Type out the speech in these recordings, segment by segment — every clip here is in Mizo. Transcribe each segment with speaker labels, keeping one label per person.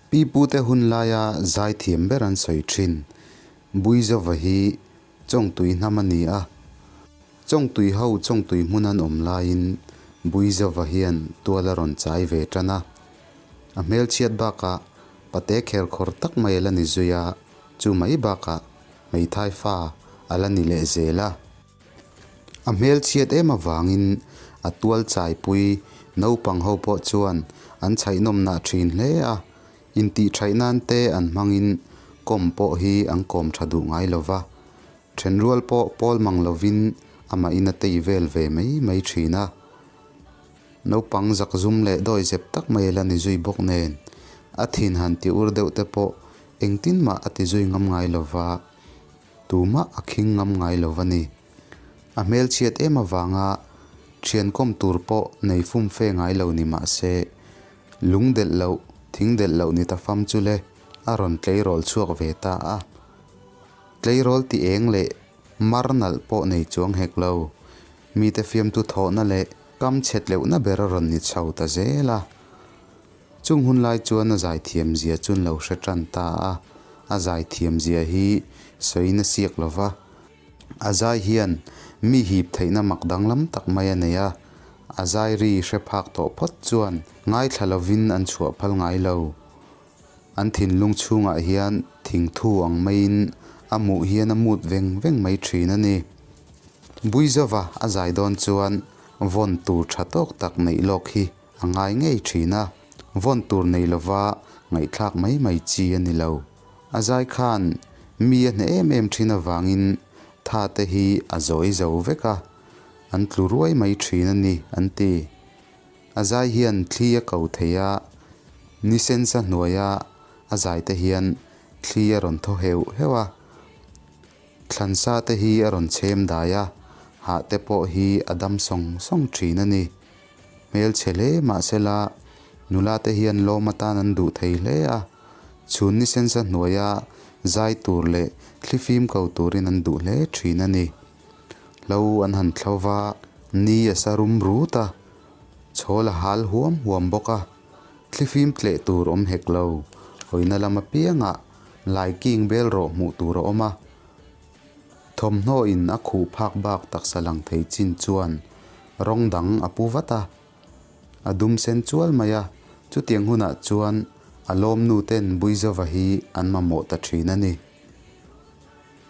Speaker 1: Pi pute hun laia zaithiam ber an sawi thin. Buizova hi Chawngtui hnam a ni a. Chawngtui ho Chawngtui hmun an awm laiin Buizova hian tual a rawn chai ve tan a. A hmelchhiat bakah pate kherkhawr tak mai a la ni zui a, chu mai bakah hmeithai fa a la ni leh zel a. A hmelchhiat em avangin a tual chaipui naupang ho pawh chuan an chhaihnawmnah thin hle a, intihṭhaih nan te an hmangin kawm pawh hi an kawm ṭha duh ngai lo va, ṭhenrual pawh pawl mang lovin amahin a tei vel ve mai mai ṭhin a. Naupang zakzum leh dawihzep tak mai a la ni zui bawk nen, a thin han ti ur deuh te pawh engtin mah a ti zui ngam ngai lo va. Tumah a khing ngam ngai lo va ni. A hmelchhiat em avanga thian kawm tur pawh nei fumfe ngai lo ni mah se, lung delh loh, thing delh loh ni ta fam chu le a rawn tleirawl chhuak ve ta a. Tleirawl ti eng leh mar nalh pawh nei chuang hek lo. Mite fiamtu thawhna leh kam chhet leuhna ber a rawn ni chho ta zel a. Chung hun lai chuan a zaithiam zia chu an lo hre tan ta a, a zaithiam zia hi sawiin a siak lo va. A zai hian mi hip theihna mak danglam tak mai a nei a, a zai ri hre phak tawh phawt chuan ngaithla lovin an chhuah phal ngai lo. An thinlung chhungah hian thingthu ang maiin a muh hian a mut veng veng mai thin a ni. Buizova a zai dawn chuan vawn tur tha tawk tak neih lawk hi A ngai ngei thin a, vawn tur nei lova ngaihthlak mai mai chi a ni lo. A zai khan mi a hneh em em thin avangin tha te hi a zawi zo vek a, an tlu ruai mai thin a ni an ti. A zai hian thli a ko thei a, ni sensa hnuaia a zai te hian thli a rawn thaw heuh heuh a. Thlansa te hi a rawn chhem dai a, hah te pawh hi a dam sawng sawng thin a ni. Hmelchhe hle mahsela nula te hian lawm atan an duh thei hle a, chhun ni sensa hnuaia zai tur leh thlifim ko turin an duh hle thin a ni. Hlo an han thlo va, ni a sa rum rut a, chhawl a hal huam huam bawk a, thlifim tleh tur awm hek lo, hawina lam apiangah lai king bel rawh hmuh tur a awm a. Thawmhnaw in a khuh phak bak taksa lang thei chin chuan rawng dang a pu vat a, a dum sen chual mai a, chutiang hunah chuan a lawmnu ten Buizova hi an mamawh ta thin a ni.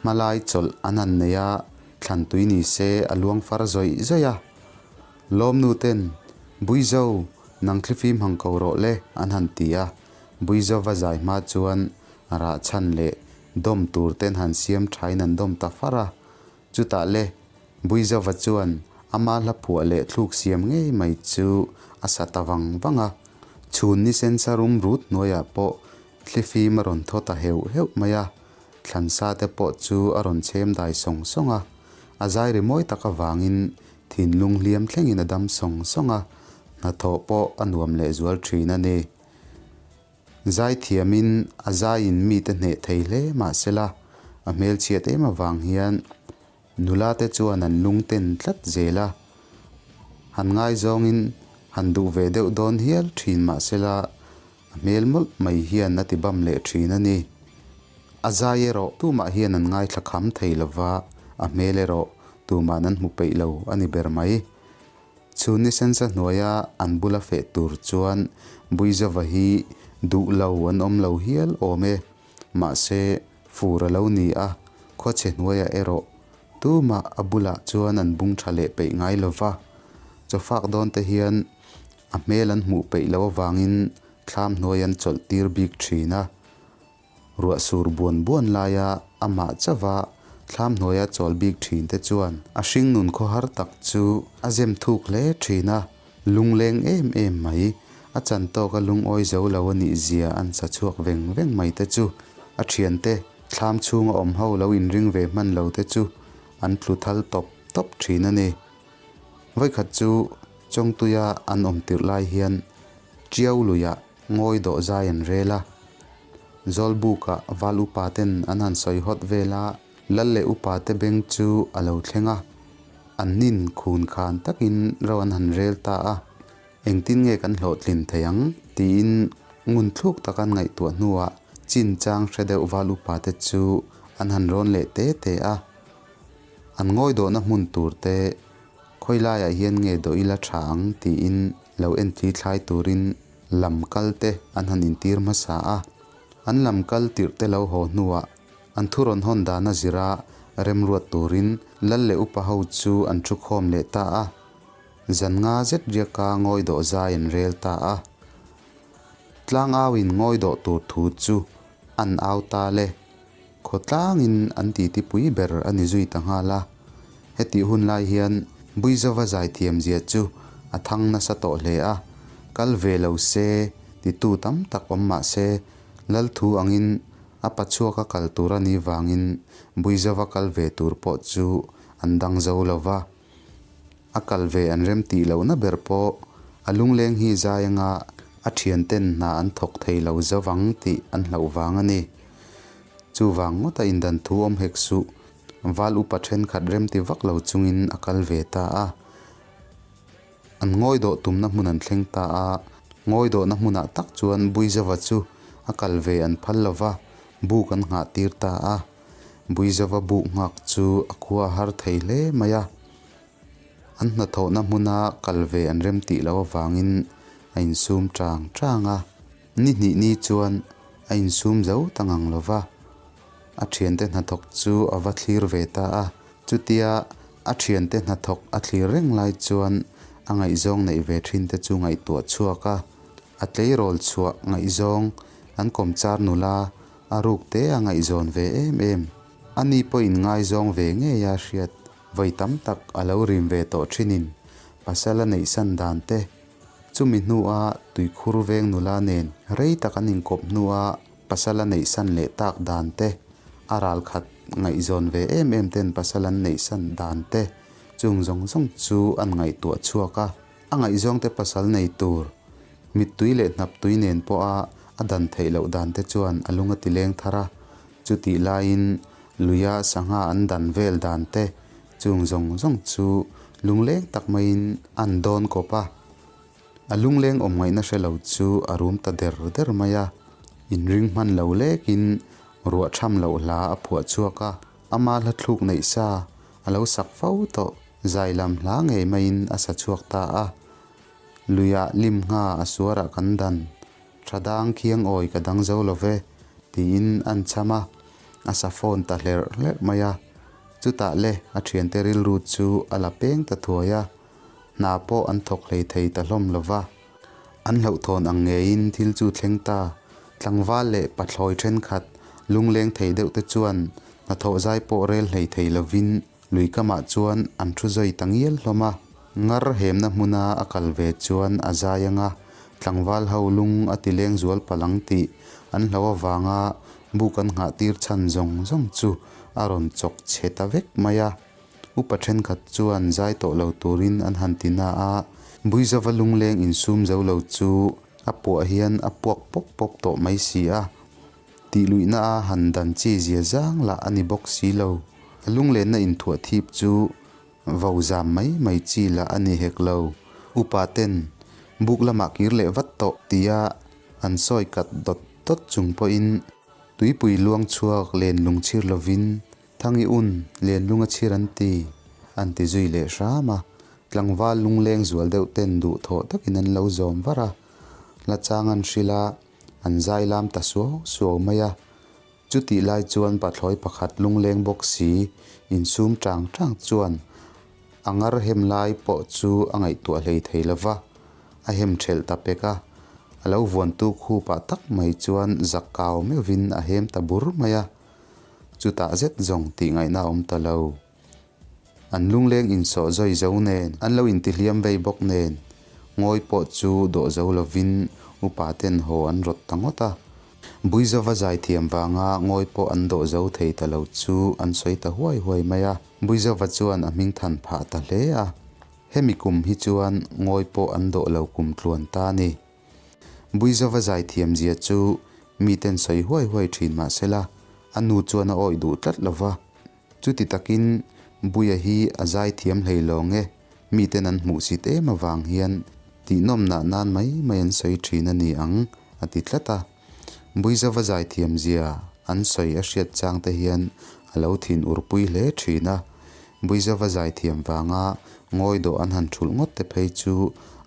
Speaker 1: Hmalai chawlh an han nei a, thlan tui ni se a luang far zawih zawih a. Lawmnu ten, Buizo, nang thlifim hang ko rawh le an han ti a, Buizova zai hma chuan rah chhan leh dawm tur ten han siam thain an dawm ta far a. Chutah le, Buizova chuan ama hla phuah leh thluk siam ngei mai chu a sa ta vang vang a. Chhun ni sensa rum rut hnuaiah pawh thlifim a rawn thaw ta heuh heuh mai a. Thlansa te pawh chu a rawn chhem dai sawng sawng a. A zai ri mawi tak avangin thinlung hliam thlengin a dam sawng sawng a, hnathawh pawh a nuam lehzual thin a ni. Zaithiamin a zaiin mite hneh thei hle mahsela a hmelchhiat em avang hian nula te chuan an lungten tlat zel a. Han ngaizawngin han duh ve deuh dawn hial thin mahsela a hmel mawlh mai hian a ti bam leh thin a ni. A zai erawh tumah hian an ngaithla kham thei lova, a hmel erawh tuma'n an hmu peih lo a ni ber mai. Chhun ni sensa hnuaia an bula feh tur chuan Buizova hi duh lo an awm lo hial awm e. Mahse, fur a lo ni a, khuachhe hnuaiah erawh tumah a bulah chuan an bung tha leh peih ngai lo va. Chawfak dawn te hian a hmel an hmuh peih loh avangin thlam hnuai an chawlh tir bik thin a. Ruah sur buan buan laia amah chauha thlam hnuaia chawl bik thin te chuan a hringnun khawhar tak chu a zem thuk hle thin a, lungleng em em mai, a chan tawka lungawi zo lo a nih zia an sa chhuak veng veng mai te chu a thiante thlam chhunga awm ho lo inring ve hman lo te chu an tlu thal tawp tawp thin a ni. Vawikhat chu Chawngtuia an awm tirh lai hian Tiau luiah Ngawi dawh zai an rel a, Zawlbukah val upa ten an han sawi hawt vel a, Lal leh upa te beng chu a lo thleng a, an nin khun khan takin ro an han rel ta a, engtin nge kan hlawhtlin thei ang? tiin Ngunthluk tak an ngaihtuah hnuah chinchang hre deuh val upate chu an han rawn leh te te a. An ngawi dawhna hmun tur te khawi laiah hian nge dawh ila tha ang tiin lo entli thlai turin lam kal te an han intir hmasa a. An lam kal tirh te lo haw hnuah an thu rawn hawn dana zira remruat turin lal leh upa ho chu an thu khawm leh ta a. Zan nga zet riaka ngawi dawh zai an rel ta a. Tlangauin ngawi dawh tur thu chu an au ta le. Khawtlangin an titi pui ber a ni zui ta nghal a. Hetih hun lai hian Buizova zaithiam zia chu a thang nasa tawh hle a, kal ve lo se titu tam tak awm mah se, Lal thu angin a pachhuaka kal tur a nih vangin Buizova kal ve tur pawh chu an dang zo lo va. A kal ve an rem tih lohna ber pawh a lungleng hi zai anga a thianten hna an thawk thei lo zo vang tih an hlauh vang a ni. Chuvang ngawta indan thu awm hek suh, val upa thenkhat rem ti vak lo chungin a kal ve ta a. An ngawi dawh tumna hmun an thleng ta a, ngawi dawhna hmunah tak chuan Buizova chu a kal ve an phal lo va, buk an nghah tir ta a. Buizova buk nghak chu a khua a har thei hle mai a. An hnathawhna hmuna kal ve an rem tih loh avangin a insum chang chang a. Ni hnih ni chuan a insum zo ta ngang lo va, a thiante hnathawk chu a va thlir ve ta a. Chutia a thiante hnathawk a thlir reng lai chuan a ngaihzawng neih ve thin te chu ngaihtuah chhuak a. A tleirawl chhuah ngaihzawng an kawmchar nula A ruk te a ngaihzawn ve em em. A ni pawhin ngaizawng ve ngei a hriat vawi tam tak a lo rim ve tawh thinin pasal a neihsan dan te, chumi hnua tuikhur veng nula nen rei tak an inkawp hnua pasal a neihsan leh tak dan te, a ralkhat ngaihzawn ve em em ten pasal an neihsan dan te chung zawng zawng chu an ngaihtuah chhuak a. A ngaihzawngte pasal nei tur, mittui leh hnaptui nen pawha a dan theih loh dan te chuan a lung a ti leng thar a, chutih laiin luia sangha an dan vel dan te chung zawng zawng chu lungleng tak maiin an dawn kawp a. A lungleng awm ngaihna hre lo chu a rum ta der der mai a, inring hman lo lekin ruah tham loh hla a phuah chhuak a, ama hla thluk neih sa a lo sak fo tawh. Zai lam hla ngei maiin a sa chhuak ta a, Luiah lim ngha a suarah kan dan, tha dang khiang awi ka dang zo lo ve, tiin an cham a, a sa phone ta hlerh hlerh mai a. Chutah le a thiante rilru chu a la peng ta thuai a, hna pawh an thawk hlei thei ta hlawm lo va. An hlauhthawn ang ngeiin thil chu thleng ta. Tlangval leh pathlawi thenkhat lungleng thei deuh te chuan hnathawh zai pawh rel hlei thei lovin Lui kamah chuan an thu zawi ta ngial hlawm a, ngar hemna hmuna a kal ve chuan a zai anga tlangval ho lung a ti leng zual palh ang tih an hlo avanga buk an nghah tir chhan zawng zawng chu a rawn chawk chhe ta vek mai a. Upa thenkhat chuan zai tawh lo turin an han ti na a, Buizova lungleng insum zo lo chu a puah hian a puak pawp pawp tawh mai si a. Tih luihna a han dan chi zia zang lah a ni bawk si lo. A lunglenna inthuah thip chu vo zam mai mai chi lah a ni hek lo. Upa ten buk lamah kir leh vat tawh tia an sawi kat dawt dawt chung pawhin tuipui luang chhuak len lung chhir lovin Thangi un len lung a chhir an ti, an ti zui leh hram a. Tlangval lungleng zual deuh ten duhthawh takin an lo zawm var a. Hla chang an hrilh a. An zai lam ta suau suau mai a. Chutih lai chuan pathlawi pakhat lungleng bawk si insum tang tang chuan a ngar hem lai pawh chu a ngaihtuah hlei thei lo va, a hem thelh ta pek a. A lo vuantu khupah tak mai chuan zak kau meuhvin a hem ta bur mai a. Chutah zet zawng tih ngaihna a awm ta lo. An lungleng insawh zawi zo nen, an lo intihliam vei bawk nen, ngawi pawh chu dawh zo lovin upa ten haw an rawt ta ngawt a. Buizova zaithiam vanga ngawi pawh an dawh zo thei ta lo chu an sawi ta huai huai mai a. Buizova chuan a hming than phah ta hle a. Hemi kum hi chuan ngawi pawh an dawh lo kum tluan ta a ni. Buizova zaithiam zia chu miten sawi huai huai thin mah sela, a nu chuan a awih duh tlat lo va. Chuti takin Buia hi a zai thiam hlei lawng e, miten an hmuh sit em avang hian tihnawmnah nan mai mai an sawi thin a ni ang. a ti tlat a. Buizova zaithiam zia an sawi a hriat chang te hian a lo thin urpui hle thin a. Buizova zaithiam vanga ngawi dawh an han thulh ngawt te phei chu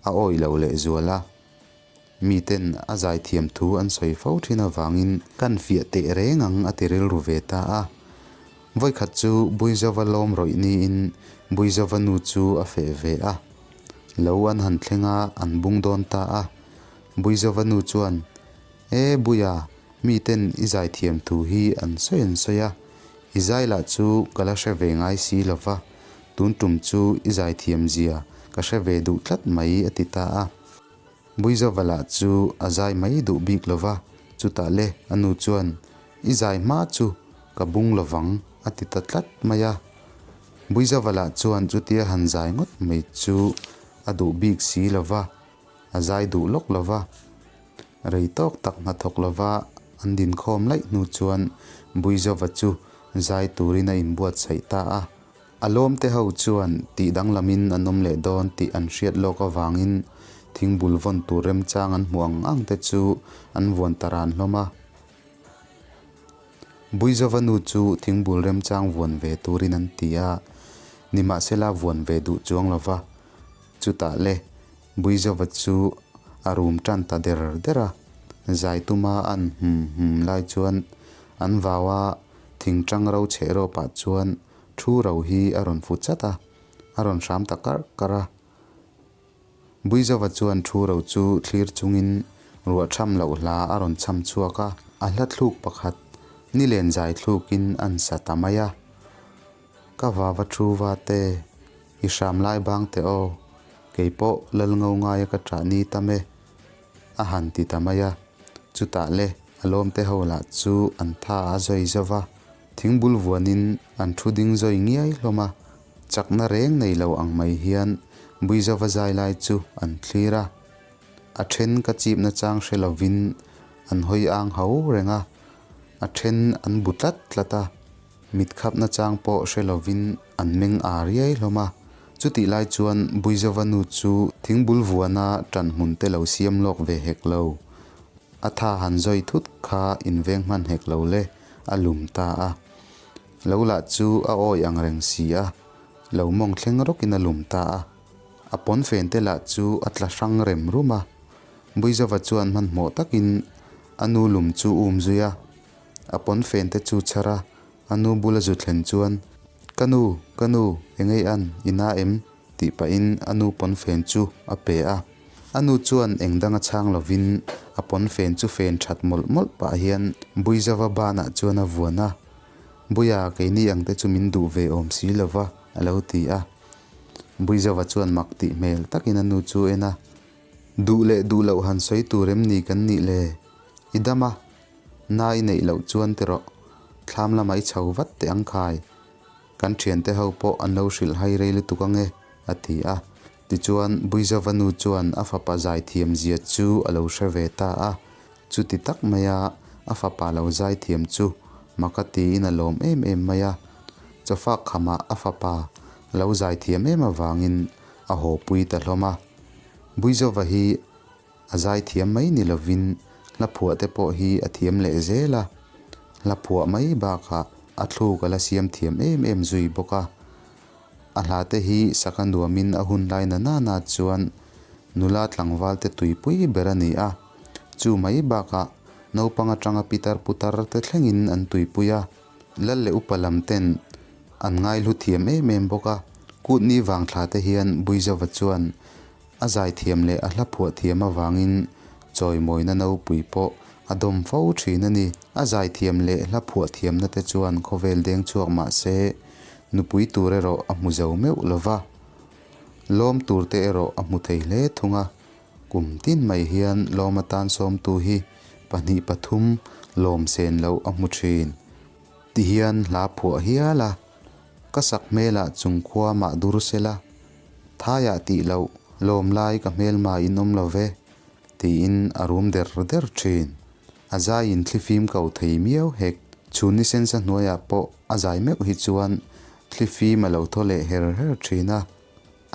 Speaker 1: a awih lo lehzual a. Miten a zaithiam thu an sawi fo thin avangin kan fiah teh reng ang a ti rilru ve ta a. Vawikhat chu Buizova lawm rawih niin Buizova nu chu a feh ve a. Lo an han thleng a, an bung dawn ta a. Buizova nu chuan, E Buia, miten i zaithiam thu hi an sawi an sawi a, i zai lah chu ka la hre ve ngai si lo va, tun tum chu i zaithiam zia ka hre ve duh tlat mai a ti ta a. Buizova lah chu a zai mai duh bik lo va, chutah le a nu chuan, I zai hma chu ka bung lo vang, a ti ta tlat mai a. Buizova lah chuan chutia han zai ngawt mai chu a duh bik si lo va, a zai duh lawk lo va. Rei tawk tak hnathawk lo va an dinkhawm laih hnu chuan Buizova chu zai turin a inbuatsaih ta a. A lawmte ho chuan tih danglamin an awm leh dawn tih an hriat lawk avangin thingbul vawn tur remchang an hmuh ang ang te chu an vuan ta ran hlawm a. Buizova nu chu thingbul remchang vuan ve turin an ti a, nimahsela vuan ve duh chuang lo va. Chutah le, Buizova chu a rum tan ta der der a, zai tuma an hum hum lai chuan an vau a, thingtang ro chheh rawpah chuan Thu ro hi a rawn fu chat a, a rawn hram ta karh karh a. Buizova chuan thu ro chu thlir chungin ruah tham loh hla a rawn chham chhuak a, a hla thluk pakhat nilen zai thlukin an sa ta mai a. Ka vava thu va te, i hram lai bang teh aw, kei pawh lal ngo ngaia ka ṭah ni tam e, a han ti ta mai a. Chutah le a lawmte ho lah chu an tha a zawi zo va. Thingbul vuanin an thu ding zawi ngiai hlawm a, chakna reng nei lo ang mai hian Buizova zai lai chu an thlir a. A then ka chipna chang hre lovin an hawi ang ho reng a, a then an bu tlat tlat a, mit khapna chang pawh hre lovin an meng â riai hlawm a. Chutih lai chuan Buizova nu chu thingbul vuana ṭan hmun te lo siam lawk ve hek lo. A tha han zawi thut kha inveng hman hek lo le. A lum ta a. Lo lah chu a awi ang reng si a, lo mawng thleng rawkin a lum ta a. A pawnfen te lah chu a tla hrang rem rum a. Buizova chuan hmanhmawh takin a nu lum chu um zui a. A pawnfen te chu chhar a, a nu bula zu thlen chuan, Ka nu, ka nu, engei an, i na em? Tih pahin a nu pawnfen chu a pe a. A nu chuan eng danga chhang lovin a pawnfen chu fen that mawlh mawlh pah hian Buizova banah chuan a vuan a, Buia keini ang te chu min duh ve awm si lova a lo ti a. Buizova chuan mak tih hmel takin a nu chu en a, Duh leh duh loh han sawi tur em ni kan nih le? I dam a, na i neih loh chuan ti rawh, thlam lamah i chho vat teh ang khai. Kan thiante ho pawh an lo hrilh hai rei lutuk ange, a ti a. Tichuan, Buizova nu chuan a fapa zaithiam zia chu a lo hre ve ta a. Chuti tak maia a fapa lo zaithiam chu mak a tiin a lawm em em mai a. Chawfak khamah a fapa lo zaithiam em avangin a haw pui ta hlawm a. Buizova hi A zaithiam mai ni lovin hla phuah te pawh hi a thiam leh zel a, hla phuah mai bakah a thluk a la siam thiam em em zui bawk a. A hla te hi sak a nuamin a hun lai na nana chuan nula tlangval te tuipui ber a ni a, chu mai bakah naupang atanga pitar putar te thlengin an tuipui a, lal leh upa lam ten an ngaihlu thiam em em bawk a. Kutni vangthla te hian Buizova chuan A zaithiam leh a hla phuah thiam avangin chawimawina nopui pawh a dawm fo thin a ni. A zaithiam leh hla phuah thiamna te chuan khawvel deng chhuak mah se, nupui tur erawh a hmu zo meuh lo va. Lawm tur te erawh a hmu thei hle thung a. Kum tin mai hian lawm atan sawmtu hi pahnih pathum lawm sen loh a hmu thin. Tihian hla phuah hial a. Ka sak hmelah chung khua mah dur sela, Thaiah tih loh lawm lai ka hmelma in awm lo ve, tiin a rum der der thin. A zaiin thlifim ko thei miau hek. Chhun ni sensa hnuaiah pawh a zai meuh hi chuan thlifim a lo thaw leh her her thin a,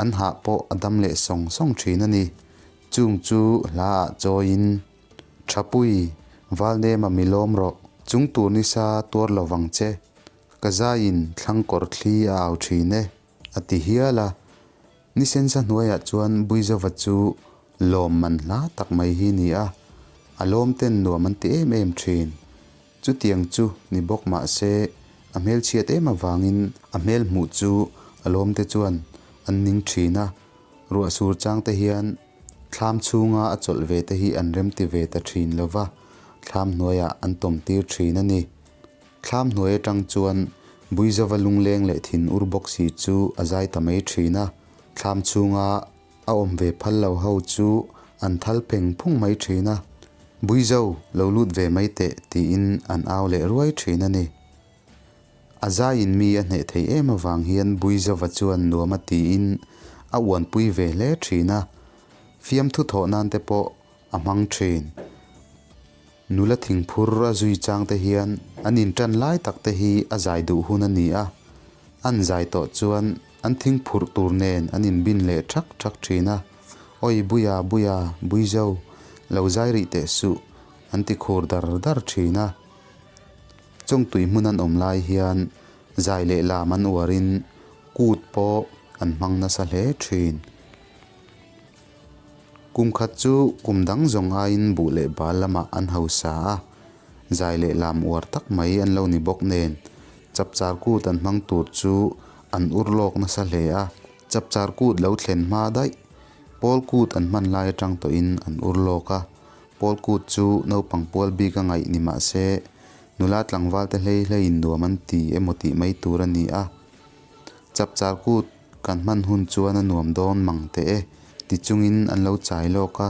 Speaker 1: an hah pawh a dam leh sawng sawng thin a ni. Chung chu hlaah chawiin. Thapui, Valnema mi lawm rawh, chung tur nisa tuar lo vang che, ka zaiin thlangkawr thli a au thin e, a ti hial a. Ni sensa hnuaiah chuan Buizova chu lawm man hla tak mai hi ni a, a lawm ten nuam an ti em em thin. Chutiang chu ni bawk mah se, a hmelchhiat em avangin a hmel hmuh chu a lawmte chuan an ning thin a, ruah sur chang te hian thlam chhunga a chawlh ve te hi an remti ve ta thin lo va, thlam hnuaiah an tawm tir thin a ni. Thlam hnuai atang chuan Buizova lungleng leh thin ur bawk si chu a zai ta mai thin a, thlam chhunga A awm ve phal lo ho chu an thal pheng phung mai thin a, Buizo, lo lut ve mai teh tiin an au leh ruai thin a ni. A zaiin mi a hneh thei em avang hian Buizova chuan nuam a tiin a uanpui ve hle thin a, fiamthu thawh nan te pawh a hmang thin. Nula thingphur a zui chang te hian an intan lai tak te hi a zai duh hun a ni a, an zai tawh chuan an thingphurh tur nen an inbin leh thak thak thin a, Awi Buia Buia Buizo, lo zai rih teh suh an ti khur dar dar thin a. Chawngtui hmun an awm lai hian zai leh lam an uarin kut pawh an hmang nasa hle thin. Kum khat chu kum dang zawng aiin buh leh bal lamah an hausa a, zai leh lam uar tak mai an lo ni bawk nen, chapchar kut an hmang tur chu an ur lawk nasa hle a, chapchar kut lo thlen hma daih, pawl kut an hman lai atang tawhin an ur lawk a, pawl kut chu naupang pual bik a ngaih ni mah se, nula tlangval te hlei hleiin nuam an ti emaw tih mai tur a ni a, chapchar kut Kan hman hun chuan a nuam dawn mang teh e, ti chungin an lo chai lawk a.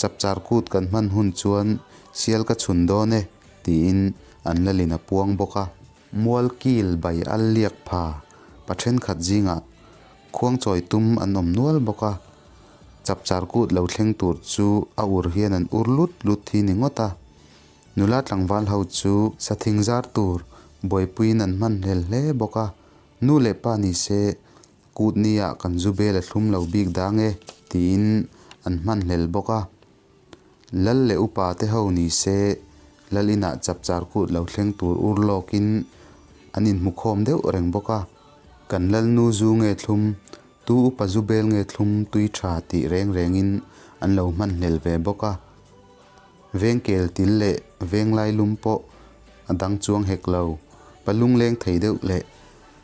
Speaker 1: Chapchar kut kan hman hun chuan sial ka chhun dawn e, tiin an lalin a puang bawk a. Mualkil bai al liak pha pa thenkhat zingah khuangchawi tum an awm nual bawk a. Chapchar kut lo thleng tur chu a ur hian an ur lut lut hi ni ngawt a. Nula tlangval ho chu sathing zar tur buaipuiin an hman hlel hle bawk a. Nu leh pa ni se, kut nia kan zu bel a thlum lo bik dang e, tiin an hman hlel bawk a. Lal leh upa te ho ni se, lal inah chapchar kut lo thleng tur ur lawkin an inhmukhawm deuh reng bawk a. Kan lal nu zu nge thlum, tu upa zu bel nge thlum tui tha tih reng rengin an lo hman hlel ve bawk a. Vengkel til leh venglai lum pawh a dang chuang hek lo. Pa lungleng thei deuh leh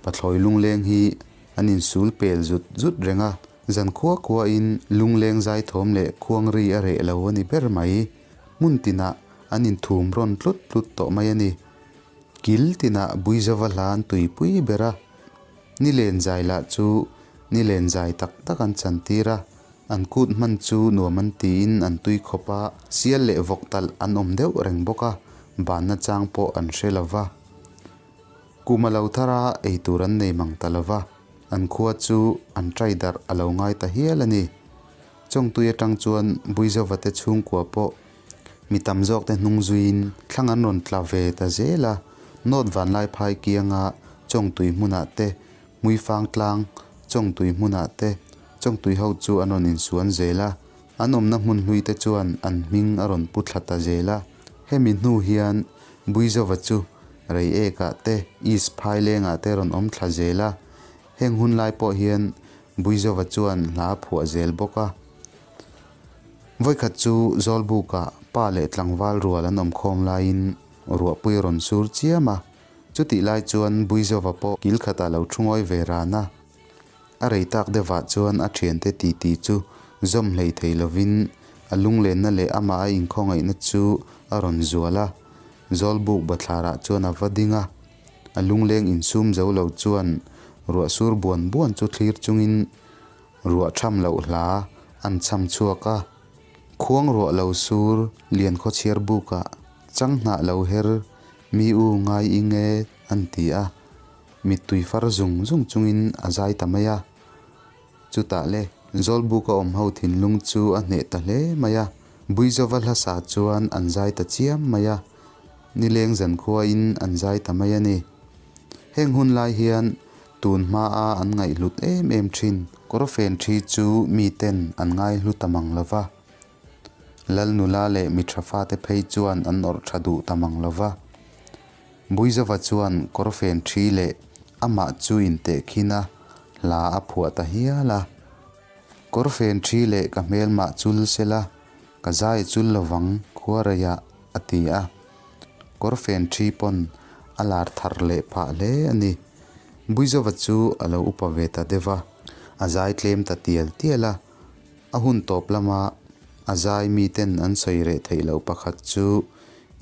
Speaker 1: pathlawi lungleng hi an insul pel zut zut reng a, zan khua khuain lungleng zaithawm leh khuangri a reh lo a ni ber mai. Hmun tinah an inthum rawn tlut tlut tawh mai a ni. Kil tinah Buizova hla an tuipui ber a, nilen zai lah chu nilen zai tak tak an chantir a. An kut hman chu nuam an tiin an tui khawp a, sial leh vawk talh an awm deuh reng bawk a, banna chang pawh an hre lo va. Kum a lo thar a, ei tur an nei mang ta lo va, an khua chu an trai darh a lo ngai ta hial a ni. Chawngtui atang chuan Buizova te chhungkua pawh mi tam zawk te hnung zuiin thlang an rawn tla ve ta zel a, North Vanlaiphai kianga Chawngtui hmunah te Hmuifang tlang, Chawngtui hmunah te Chawngtui ho chu an rawn insuan zel a, an awmna hmun hlui te chuan an hming a rawn pu thla ta zel a. Hemi hnu hian Buizova chu Reiekah te, East Phailengah te rawn awm thla zel a, heng hun lai pawh hian Buizova chuan hla a phuah zel bawk a. Vawikhat chu Zawlbukah pa leh tlangval rual an awm khawm laiin ruahpui a rawn sur chiam a, chutih lai chuan Buizova pawh kil khatah lo thu ngawi ve ran a. A rei tak deuhah chuan a thiante titi chu zawm hlei thei lovin a lunglenna leh amah a inkhawngaihna chu a rawn zual a. Zawlbuk bathlarah chuan a va ding a, a lungleng insum zo lo chuan ruah sur buan buan chu thlir chungin ruah tham loh hla an chham chhuak a. Khuang ruah lo sur lian khawchhiar bukah changhnah lo her mi u ngai ing e an ti a. Mittui far zung zung chungin a zai ta mai a. Chutah le, Zawlbuka awm ho thinlung chu a hneh ta hle mai a. Buizova hlasa chuan an zai ta chiam mai a. Nileng zankhuain an zai ta mai a ni. Heng hun lai hian tun hmaa an ngaihhlut em em thin kawrfen thi chu miten an ngaihlu ta mang lo va. Lal nula leh mi tha fate phei chuan an awrh tha duh ta mang lo va. Buizova chuan kawrfen ṭhi leh amah chu intehkhin a, hla a phuah ta hial a. Kawrfen ṭhi leh ka hmelmah chul sela, ka zai chul lovang khuareiah, a ti a. Kawrfen ṭhi pawn a lar thar leh phah hle a ni. Buizova chu a lo upa ve ta deuh a, a zai tlem ta tial tial a. A hun tawp lama a zai miten an sawi reh theih loh pakhat chu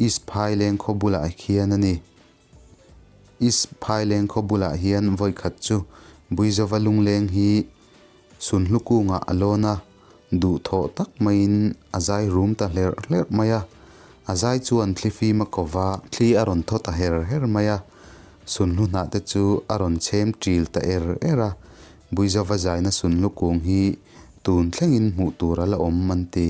Speaker 1: East Phaileng khaw bulah khian a ni. East Phaileng khaw bulah hian vawikhat chu Buizova lungleng hi Sunhlu kungah a lawn a, duhthawh tak maiin a zai rum ta hlerh hlerh mai a. A zai chuan thli fim a ko va, thli a rawn thaw ta her her mai a. Sunhlu hnah te chu a rawn chhem ṭil ta er er a. Buizova zaina sunhlu kung hi tun thlengin hmuh tur a la awm an ti.